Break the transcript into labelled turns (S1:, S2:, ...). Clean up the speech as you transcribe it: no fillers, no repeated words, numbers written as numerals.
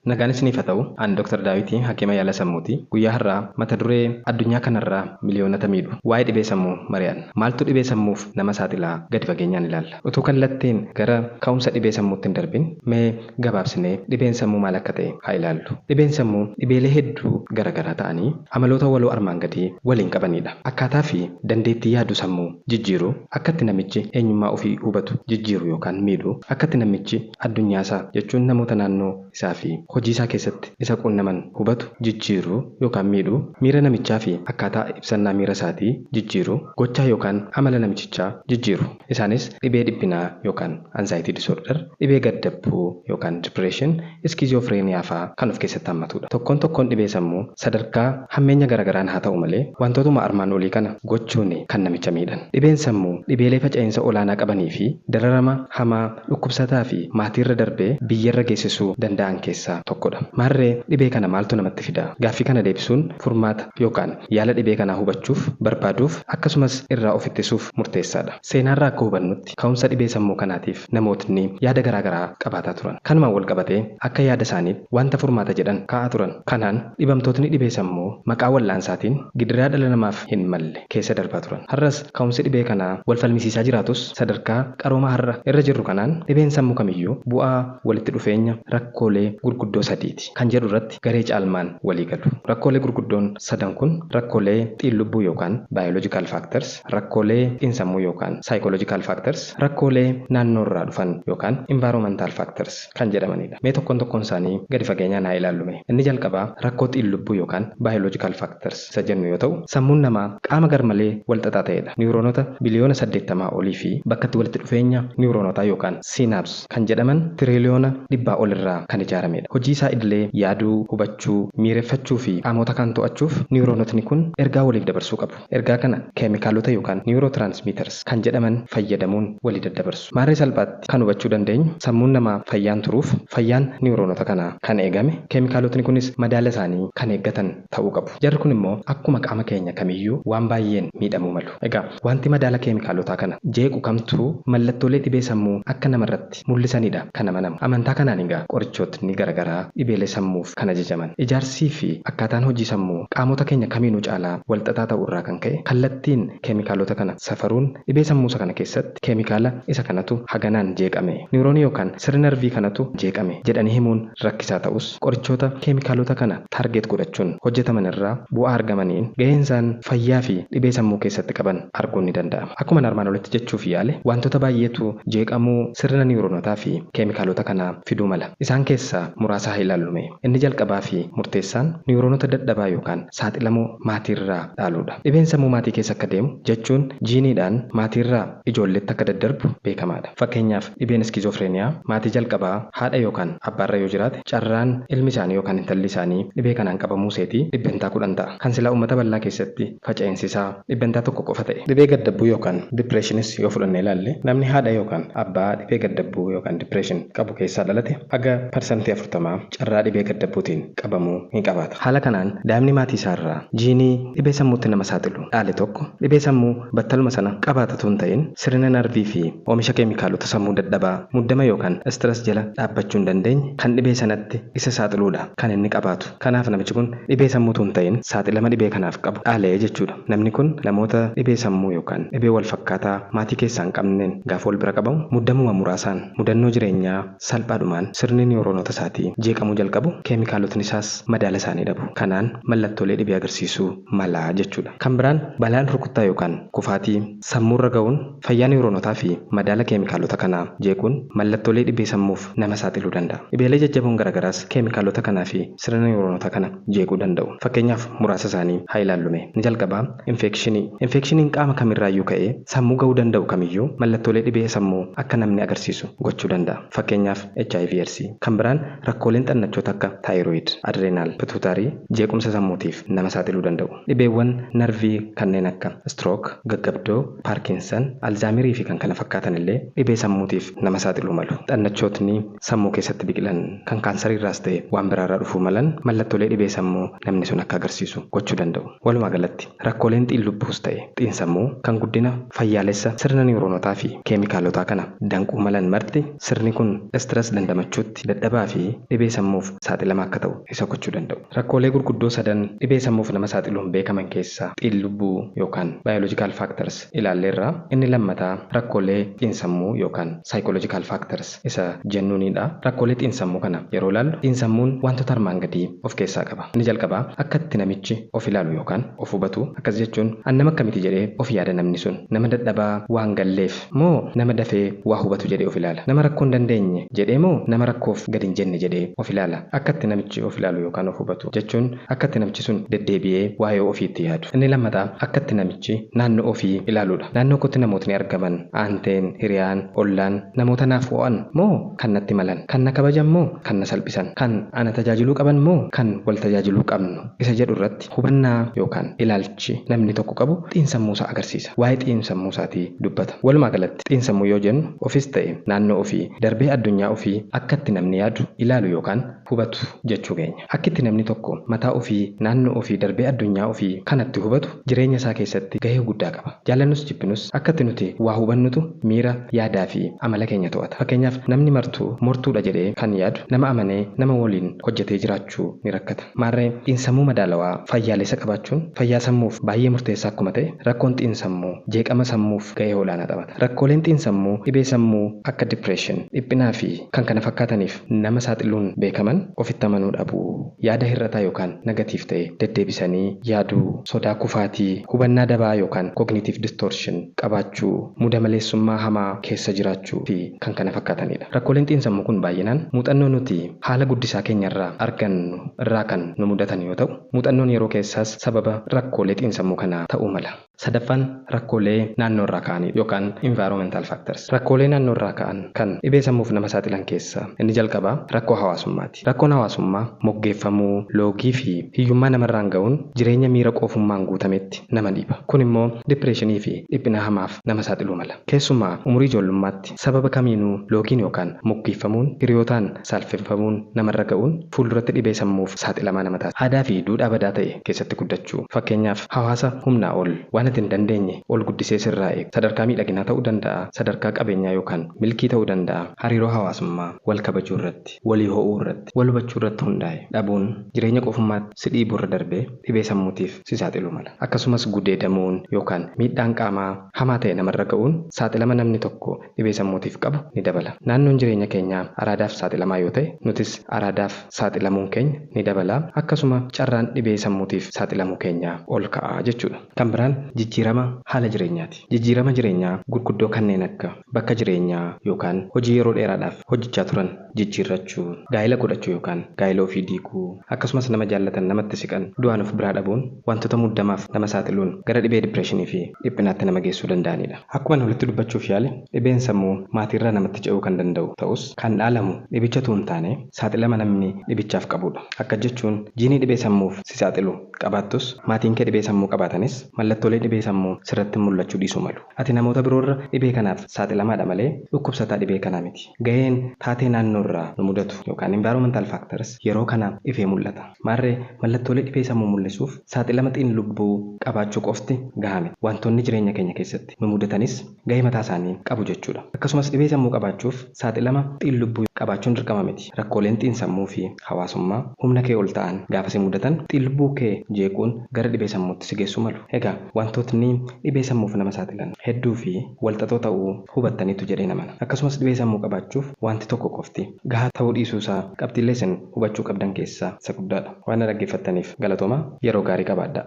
S1: Nagaan isiniif haa ta'u, ani Dr. Daawitii Hakiima Yaala Sammuuti. Guyyaa har'aa mata duree addunyaa kanarraa miliyoonota miidhu waa'ee dhibee sammuu mari'anna. Maaltu dhibee sammuuf nama saaxilaa gadi fageenyaan ilaalla. Utuu kallattiin gara ka'umsa dhibee sammuutti hin darbin mee gabaabsinee dhibeen sammuu maal akka ta'e haa ilaallu. Dhibeen sammuu dhibeelee hedduu garaagaraa ta'anii amaloota waloo armaan gadii waliin qabanidha. Akkaataa fi dandeettii yaaduu sammuu jijjiiruu, akkatti namichi eenyummaa ofii hubatu jijjiiru yookaan miidhu, akkatti namichi addunyaasaa jechuun namoota naannoo isaa fi hojii isaa keessatti isa qunnaman hubatu jijjiiruu yookaan miidhuu, miira namichaa fi akkaataa ibsannaa miira isaatii jijjiiruu, gochaa yookaan amala namichichaa jijjiiru. Isaanis dhibee dhiphinaa yookaan anxiety disorder, dhibee gaddabbuu yookaan depression, schizophrenia fa'aa kan of keessatti hammatudha. Tokkoon tokkoon dhibee sammuu sadarkaa hammeenya garaagaraan haa ta'u malee wantootuma armaan olii kana gochuun kan namicha miidhan. Dhibeen sammuu dhibeelee faca'insa olaanaa qabanii fi dararama hamaa dhukkubsataa fi maatiirra darbee biyyarra geessisuu danda'an keessaa tokkodha. Maarree dhibee kana maaltu namatti fida? Gaaffii kana deebisuun furmaata yookaan yaala dhibee kanaa hubachuuf, barbaaduuf akkasumas irraa of ittisuuf murteessaadha. Seenaarraa akka hubannutti ka'umsa dhibee sammuu kanaatiif namootni yaada garaagaraa qabaataa turan. Kanumaan wal qabatee akka yaada isaaniitti wanta furmaata jedhan kaa'aa turan. Kanaan dhibamtootni dhibee sammuu maqaa wallaansaatiin gidiraa dhala namaaf hin malle keessa darbaa turan. Har'as ka'umsi dhibee kanaa wal falmisiisaa jiraatus sadarkaa qarooma har'a irra jirru kanaan dhibeen sammuu kamiyyuu bu'aa walitti dhufeenya rakkoolee gurguddoo sadiiti kan jedhu irratti garee caalmaan walii galu. Rakkoolee gurguddoon sadan kun rakkoolee xiinlubbuu yookaan biological factors, rakkoolee xiinsammuu yookaan psychological factors, rakkoolee naannoorraa dhufan yookaan environmental factors kan jedhamanidha. Mee tokkoon tokkoon isaanii gadi fageenyaan haa ilaallume. Inni jalqabaa rakkoo xiinlubbuu yookaan biological factors isa jennu yoo ta'u, sammuun namaa qaama garmalee walxaxaa ta'edha. Niwuroonota biliyoona 80 olii fi bakka itti walitti dhufeenya niwuroonotaa yookaan synapse kan jedhaman tiriliyoona 100 ol irraa kan ijaaramedha. Hojii isaa idilee yaaduu, hubachuu, miireffachuu fi qaamota kan to'achuuf niwuroonotni kun ergaa waliif dabarsuu qabu. Ergaa kana keemikaalota yookaan neurotransmitters kan jedhaman fayyadamuun walii daddabarsu. Maarree salphaatti kan hubachuu dandeenyu sammuun namaa fayyaan turuuf fayyaan niwuroonota kanaa kan eegame keemikaalotni kunis madaala isaanii kan eeggatan ta'uu qabu. Jarri kun immoo akkuma qaama keenya kamiyyuu waan baay'een miidhamuu malu. Egaa wanti madaala keemikaalotaa kana jeequ kamtuu mallattoolee dhibee sammuu akka namarratti mul'isanidha kan amanamu. Amantaa kanaan egaa qorichootni garaagaraa dhibeelee sammuuf kan ajajaman. Ijaarsii fi akkaataan hojii sammuu qaamota keenya kamiinuu caalaa walxaxaa ta'uu irraa kan ka'e kallattiin keemikaalota kana safaruun dhibee sammuu isa kana keessatti keemikaala isa kanatu haganaan jeeqame, niwuroonii yookaan sirna narvii kanatu jeeqame jedhanii himuun rakkisaa ta'us qorichoota keemikaalota kana target godhachuun hojjetaman irraa bu'aa argamaniin gaheen isaan fayyaa fi dhibee sammuu keessatti qaban arguun ni danda'ama. Akkuma armaan olitti jechuuf yaale wantoota baay'eetu jeeqamuu sirna niwuroonotaa fi keemikaalota kanaa fiduu mala. Isaan keessaa muraasa haa ilaallume. Inni jalqabaa fi murteessaan niwuroonota dadhabaa yookaan saaxilamoo maatiirraa dhaaluudha. Dhibeen sammuu maatii keessa akka deemu jechuun jiiniidhaan maatiirraa ijoolleetti akka daddarbu beekamaadha. Fakkeenyaaf dhibeen iskiizofreeniyaa maatii jalqabaa haadha yookaan abbaarra yoo jiraate carraan ilmi isaanii yookaan intalli isaanii dhibee kanaan qabamuu seetii 10% ta'a. Kan silaa uummata bal'aa keessatti faca'insi isaa 1% qofa ta'e. Dhibee gaddabbuu yookaan dipireeshinis yoo fudhannee ilaalle namni haadha yookaan abbaa dhibee gaddabbuu yookaan depression qabu keessaa dhalate haga 40% carraa dhibee gaddabbuutiin qabamuu ni qabaata. Haala kanaan daa'imni maatii isaarraa jiinii dhibee sammuutti nama saaxilu dhaale tokko dhibee sammuu battaluma sana qabaata otoo hin ta'in sirna narvii fi oomisha keemikaalota sammuu dadhabaa muddama yookaan stress jala dhaabbachuu hin dandeenye kan dhibee sanatti isa saaxiluudha kan inni qabaatu. Kanaaf namichi kun dhibee sammuu otoo hin ta'in saaxilama dhibee kanaaf qabu dhaalee jechuudha. Namni kun namoota dhibee sammuu yookaan dhibee wal fakkaataa maatii keessaa hin qabneen gaafa wal bira qabamu muddamuma muraasaan mudannoo jireenyaa salphaadhumaan sirni niwuroonota isaatii jeeqamuu jalqabu keemikaalotni isaas madaala isaanii dhabu. Kanaan mallattoolee dhibee agarsiisuu mala jechuudha. Kan biraan balaan rukuttaa yookaan kufaatii sammuurra ga'uun fayyaa niwuroonotaa fi madaala keemikaalota kanaa jeequun mallattoolee dhibee sammuuf nama saaxiluu danda'a. Dhibeelee jajjaboon garaagaraas keemikaalota kanaa fi sirna niwuroonota kana jeequu danda'u. Fakkeenyaaf muraasa isaanii haa ilaallume. Inni jalqabaa infekshinii. Infekshiniin qaama kamirraayyuu ka'ee sammuu ga'uu danda'u kamiyyuu mallattoolee dhibee sammuu akka namni agarsiisu gochuu danda'a. Fakkeenyaaf HIV AIDS. Kan biraan rakkooleen xannachoota akka thyroid, adrenal, pituitary jeequmsa sammuutiif nama saaxiluu danda'u. Dhibeewwan narvii kanneen akka stroke, gaggabdoo, Parkinson, Alzheimerii fi kan kana fakkaatan illee dhibee sammuutiif nama saaxiluu malu. Xannachootni sammuu keessatti biqilan kan kaansariirraas ta'e waan biraarraa dhufuu malan mallattoolee dhibee sammuu namni sun akka agarsiisu gochuu danda'u. Walumaa galatti rakkooleen xiinlubbuus ta'e xiinsammuu kan guddina fayyaalessa sirna niwuroonotaa fi keemikaalotaa kana danquu malan marti sirni kun stress dandamachuutti dadhabaa fi dhibee sammuuf saaxilamaa akka ta'u isa gochuu danda'u. Rakkoolee gurguddoo sadan dhibee sammuuf nama saaxiluun beekaman keessaa xiinlubbuu yookaan biological factors ilaalleerra. Inni lammataa rakkoolee xiinsammuu yookaan psychological factors isa jennuunidha. Rakkoolee xiinsammuu kana yeroo ilaallu xiinsammuun wantoota armaan gadii of keessaa qaba. Inni jalqabaa akka itti namichi of ilaalu yookaan of hubatu. Akkas jechuun an nama akkamiti jedhee of yaada namni sun, nama dadhabaa waan galleef moo nama dafee waa hubatu jedhee of ilaala, nama rakkoo hin dandeenye jedhee moo nama rakkoof gadi hin jenne jedhee of ilaala. Akka itti namichi of ilaalu yookaan of hubatu jechuun akka itti namichi sun deddeebi'ee waa'ee ofiitti yaadu. Inni lammataa akka itti namichi naannoo ofii ilaaluudha. Naannoo kootti namootni argaman aanteen, hiriyaan, ollaan namoota naaf ho'an moo kan natti malan, kan na kabajan moo kan na salphisan, kan ana tajaajiluu qaban moo kan wal tajaajiluu qabnu isa jedhu irratti hubannaa yookaan ilaalchi namni tokko qabu xiinsammuu isaa agarsiisa. Waa'ee xiinsammuu isaatii dubbata. Walumaa galatti xiinsammuu yoo jennu ofis ta'e naannoo ofii darbee addunyaa ofii akka itti namni yaadu, ilaalu yookaan hubatu jechuu keenya. Akka itti namni tokko mataa ofii, naannoo ofii darbee addunyaa ofii kanatti hubatu jireenya isaa keessatti gahee guddaa qaba. Jaallannus jibbinus akka itti nuti waa hubannutu miira, yaadaa fi amala keenya to'ata. Fakkeenyaaf namni martuu mortuudha jedhee kan yaadu nama amanee nama waliin hojjetee jiraachuu ni rakkata. Maarree xiinsammuu madaalawaa fayyaalessa qabaachuun fayyaa sammuuf baay'ee murteessaa akkuma ta'e rakkoon xiinsammuu jeeqama sammuuf gahee olaanaa taphata. Rakkooleen xiinsammuu dhibee sammuu akka depression, dhiphinaa fi kan kana fakkaataniif nama saaxiluun beekaman ofitti amanuu dhabuu, yaada hir'ataa yookaan negatiif ta'e deddeebisanii yaaduu, sodaa kufaatii, hubannaa dabaa yookaan cognitive distortion qabaachuu, muda maleessummaa hamaa keessa jiraachuu fi kan kana fakkaatanidha. Rakkooleen xiinsammuu kun baay'inaan muuxannoo nuti haala guddisaa keenyarraa argannu irraa kan nu mudatan yoo ta'u, muuxannoon yeroo keessaas sababa rakkoolee xiinsammuu kanaa ta'uu mala. Sadaffaan rakkoolee naannoo irraa ka'anii yookaan environmental factors. Rakkoolee naannoo irraa ka'an kan dhibee sammuuf nama saaxilan keessaa inni jalqabaa rakkoo hawaasummaati. Rakkoon hawaasummaa moggeeffamuu, loogii fi hiyyummaa namarraan ga'uun jireenya miira qoofummaan guutametti nama dhiiba. Kun immoo dipireeshinii fi dhiphina hamaaf nama saaxiluu mala. Keessumaa umurii ijoollummaatti sababa kamiinuu loogiin yookaan moggeeffamuun hiriyootaan saalfeffamuun namarra ga'uun fuulduratti dhibee sammuuf saaxilamaa nama taasisa. Aadaa fi duudhaa badaa ta'e keessatti guddachuu. Fakkeenyaaf hawaasa humnaa ol waan ati hin dandeenye ol guddisee sirraa eegu. Sadarkaa miidhaginaa ta'uu danda'a, sadarkaa qabeenyaa yookaan milkii ta'uu danda'a. Hariiroo hawaasummaa wal kabajuu irratti, walii ho'uu irratti, wal hubachuu irratti hundaa'e dhabuun jireenya qofummaatti si dhiibuu irra darbee dhibee sammuutiif si saaxiluu mala. Akkasumas gudeedamuun yookaan miidhaan qaamaa hamaa ta'e namarra ga'uun saaxilama namni tokko dhibee sammuutiif qabu ni dabala. Naannoon jireenya keenyaa araadaaf saaxilamaa yoo ta'e nutis araadaaf saaxilamuun keenya ni dabala. Akkasuma carraan dhibee sammuutiif saaxilamuu keenyaa ol ka'a jechuudha. Kan biraan jijjiirama haala jireenyaati. Jijjiirama jireenyaa gurguddoo kanneen akka bakka jireenyaa yookaan hojii yeroo dheeraadhaaf hojjechaa turan jijjiirrachuu, gaa'ela godhachuu yookaan gaa'ela ofii diiguu, akkasumas nama jaallatan namatti siqan du'aan of biraa dhabuun wantoota muddamaaf nama saaxiluun gara dhibee dipireeshinii fi dhiphinaatti nama geessuu danda'anidha. Akkuma walitti dubbachuuf yaale dhibeen sammuu maatiirraa namatti ce'uu kan danda'u ta'us kan dhaalamu dhibichatu hin taane saaxilama namni dhibichaaf qabudha. Akka jechuun jiinii dhibee sammuuf si saaxilu qabaattus maatiin kee dhibee sammuu qabaatanis mallattoolee dhibee sammuu sirratti mul'achuu dhiisuu malu. Ati namoota biroorra dhibee kanaaf saaxilamaadha malee dhukkubsataa dhibee kanaa miti. Gaheen taatee naannoorraa nu mudatu yookaan environmental factors yeroo kana ifee mul'ata. Maarree mallattoolee dhibee sammuu mul'isuuf saaxilama xiin-lubbuu qabaachuu qofti gahaa miti. Wantoonni jireenya keenya keessatti nu mudatanis gahee mataa isaanii qabu jechuudha. Akkasumas dhibee sammuu qabaachuuf saaxilama xiin-lubbuu qabaachuun dirqama miti. Rakkooleen xiin-sammuu fi hawaasummaa humna kee ol ta'an gaafa si mudatan xiin-lubbuu kee jeequun gara dhibee sammuutti si geessuu malu. Egaa wantootni dhibee sammuuf nama saaxilan hedduu fi walxaxoo ta'uu hubattaniitu jedhee namana. Akkasumas dhibee sammuu qabaachuuf wanti tokko qofti gahaa ta'uu dhiisuusaa qabxiilee isin hubachuu qabdan keessaa isa guddaadha. Waan na dhaggeeffattaniif galatoomaa, yeroo gaarii qabaadhaa.